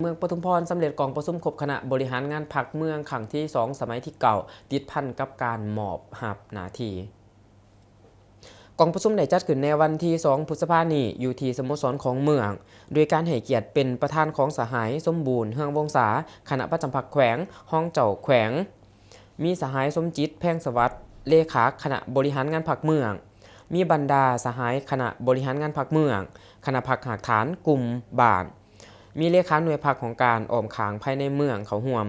ເມືອງປະທຸມພອນສຳເລັດກອງປະຊຸມຄົບຄະນະບໍລິຫານງານພັກເມືອງຄັ້ງທີສອງ ສະໄໝທີເກົ້າ ຕິດພັນກັບການມອບຮັບໜ້າທີ່. ກອງປະຊຸມໄດ້ຈັດຂຶ້ນໃນວັນທີສອງ ພຶດສະພານີ້ ຢູ່ທີ່ສະໂມສອນຂອງເມືອງ ໂດຍການໃຫ້ກຽດເປັນປະທານຂອງສະຫາຍ ສົມບູນ ເຮືອງວົງສາ ຄະນະປະຈຳພັກແຂວງ, ຮອງເຈົ້າແຂວງ, ມີສະຫາຍ ສົມຈິດ ແພງສະຫວັດ ເລຂາຄະນະບໍລິຫານງານພັກເມືອງ, ມີບັນດາສະຫາຍຄະນະບໍລິຫານງານພັກເມືອງ, ຄະນະພັກຮາກຖານ, ກຸ່ມ, ບ້ານ, ມີເລຂາໜ່ວຍພັກຫ້ອງການອ້ອມຂ້າງພາຍໃນເມືອງເຂົ້າຮ່ວມ.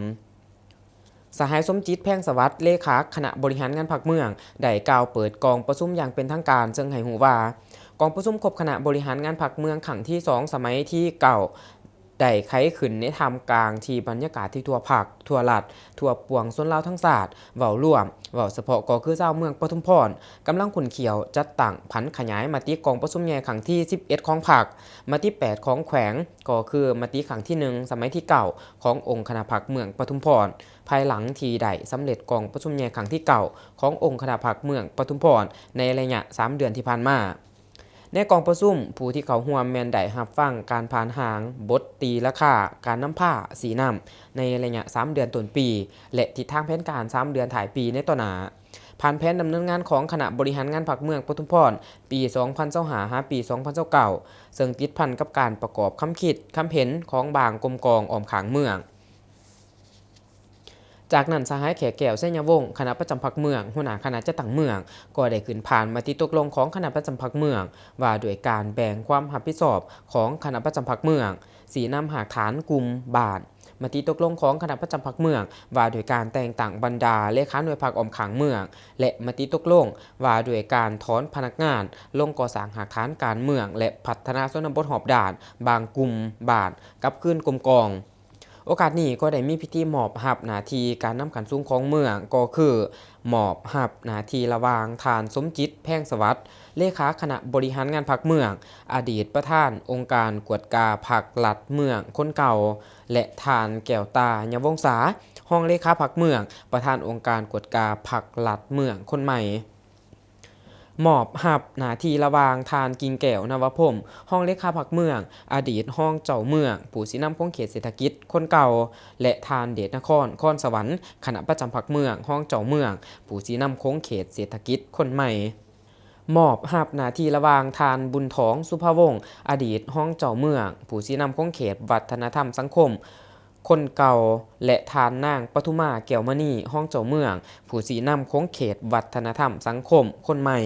ສະຫາຍ ສົມຈິດ ແພງສະຫວັດ ເລຂາຄະນະບໍລິຫານງານພັກເມືອງ ໄດ້ກ່າວເປີດກອງປະຊຸມຢ່າງເປັນທາງການ ເຊິ່ງໃຫ້ຮູ້ວ່າ ກອງປະຊຸມຄົບຄະນະບໍລິຫານງານພັກເມືອງຄັ້ງທີສອງ ສະໄໝທີເກົ້າ ໄດ້ໄຂຂຶ້ນໃນທ່າມກາງທີ່ບັນຍາກາດທີ່ທົ່ວພັກ, ທົ່ວລັດ, ທົ່ວປວງຊົນລາວທັງຊາດ ເວົ້າລວມ, ເວົ້າສະເພາະກໍຄືຊາວເມືອງປະທຸມພອນ ກຳລັງຂຸ້ນຂ້ຽວຈັດຕັ້ງຜັນຂະຫຍາຍມະຕິກອງປະຊຸມໃຫຍ່ຄັ້ງທີສິບເອັດຂອງພັກ, ມະຕິແປດຂອງແຂວງ ກໍຄືມະຕິຄັ້ງທີໜຶ່ງ ສະໄໝທີເກົ້າ ຂອງອົງຄະນະພັກເມືອງປະທຸມພອນ ພາຍຫຼັງທີ່ໄດ້ສຳເລັດກອງປະຊຸມໃຫຍ່ຄັ້ງທີເກົ້າ ຂອງອົງຄະນະພັກເມືອງປະທຸມພອນ ໃນໄລຍະສາມເດືອນທີ່ຜ່ານມາ. ໃນກອງປະຊຸມ, ຜູ້ທີ່ເຂົ້າຮ່ວມແມ່ນໄດ້ຮັບຟັງການຜ່ານຮ່າງບົດຕີລາຄາການນຳພາຊີ້ນຳໃນໄລຍະສາມເດືອນຕົ້ນປີ ແລະ ທິດທາງແຜນການສາມເດືອນທ້າຍປີໃນຕໍ່ໜ້າ, ຜ່ານແຜນດຳເນີນງານຂອງຄະນະບໍລິຫານງານພັກເມືອງປະທຸມພອນ ປີສອງພັນຊາວຫ້າ ຫາປີສອງພັນຊາວເກົ້າ ເຊິ່ງຕິດພັນກັບການປະກອບຄຳຄິດຄຳເຫັນຂອງບາງກົມກອງອ້ອມຂ້າງເມືອງ. ຈາກນັ້ນ ສະຫາຍ ແຂກແກ້ວ ໄຊຍະວົງ ຄະນະປະຈຳພັກເມືອງ ຫົວໜ້າຄະນະຈັດຕັ້ງເມືອງ ກໍໄດ້ຂຶ້ນຜ່ານມະຕິຕົກລົງຂອງຄະນະປະຈຳພັກເມືອງ ວ່າດ້ວຍການແບ່ງຄວາມຮັບຜິດຊອບຂອງຄະນະປະຈຳພັກເມືອງ, ຊີ້ນຳຮາກຖານ, ກຸ່ມ, ບ້ານ, ມະຕິຕົກລົງຂອງຄະນະປະຈຳພັກເມືອງ ວ່າດ້ວຍການແຕ່ງຕັ້ງບັນດາເລຂາໜ່ວຍພັກອ້ອມຂ້າງເມືອງ ແລະ ມະຕິຕົກລົງວ່າດ້ວຍການຖອນພະນັກງານລົງກໍ່ສ້າງຮາກຖານການເມືອງ ແລະ ພັດທະນາຊົນນະບົດຮອບດ້ານ, ບາງກຸ່ມ, ບ້ານ, ກັບຄືນກົມກອງ. ໂອກາດນີ້ກໍໄດ້ມີພິທີມອບຮັບໜ້າທີ່ການນຳຂັ້ນສູງຂອງເມືອງ ກໍຄື ມອບຮັບໜ້າທີ່ລະຫວ່າງທ່ານ ສົມຈິດ ແພງສະຫວັດ ເລຂາຄະນະບໍລິຫານງານພັກເມືອງ, ອະດີດປະທານອົງການກວດກາພັກລັດເມືອງຄົນເກົ່າ ແລະ ທ່ານ ແກ້ວຕາ ຍະວົງສາ ຮອງເລຂາພັກເມືອງ, ປະທານອົງການກວດກາພັກລັດເມືອງຄົນໃໝ່. ມອບຮັບໜ້າທີ່ລະຫວ່າງທ່ານ ກິ່ງແກ້ວ ນະວະພົມ ຮອງເລຂາພັກເມືອງ, ອະດີດຮອງເຈົ້າເມືອງ, ຜູ້ຊີ້ນຳຂົງເຂດເສດຖະກິດຄົນເກົ່າ ແລະ ທ່ານ ເດດນະຄອນ ຄອນສະຫວັນ ຄະນະປະຈຳພັກເມືອງ, ຮອງເຈົ້າເມືອງ, ຜູ້ຊີ້ນຳຂົງເຂດເສດຖະກິດຄົນໃໝ່. ມອບຮັບໜ້າທີ່ລະຫວ່າງທ່ານ ບຸນທອງ ສຸພະວົງ ອະດີດຮອງເຈົ້າເມືອງ, ຜູ້ຊີ້ນຳຂົງເຂດວັດທະນະທຳສັງຄົມ ຄົນເກົ່າ ແລະ ທ່ານນາງ ປະທຸມາ ແກ້ວມະນີ ຮອງເຈົ້າເມືອງ, ຜູ້ຊີ້ນຳຂົງເຂດວັດທະນະທຳສັງຄົມຄົນໃໝ່.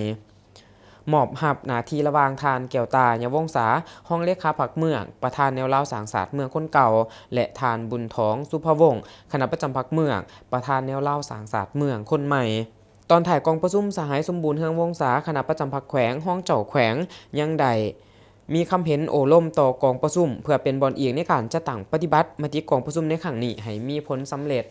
ມອບຮັບໜ້າທີ່ລະຫວ່າງທ່ານ ແກ້ວຕາ ຍະວົງສາ ຮອງເລຂາພັກເມືອງ, ປະທານແນວລາວສ້າງຊາດເມືອງຄົນເກົ່າ ແລະ ທ່ານ ບຸນທອງ ສຸພະວົງ ຄະນະປະຈຳພັກເມືອງ, ປະທານແນວລາວສ້າງຊາດເມືອງຄົນໃໝ່. ຕອນທ້າຍກອງປະຊຸມ, ສະຫາຍ ສົມບູນ ເຮືອງວົງສາ ຄະນະປະຈຳພັກແຂວງ, ຮອງເຈົ້າແຂວງ ຍັງໄດ້ມີຄຳເຫັນໂອ້ລົມຕໍ່ກອງປະຊຸມ ເພື່ອເປັນບ່ອນອີງໃນການຈັດຕັ້ງປະຕິບັດມະຕິກອງປະຊຸມໃນຄັ້ງນີ້ໃຫ້ມີຜົນສຳເລັດ.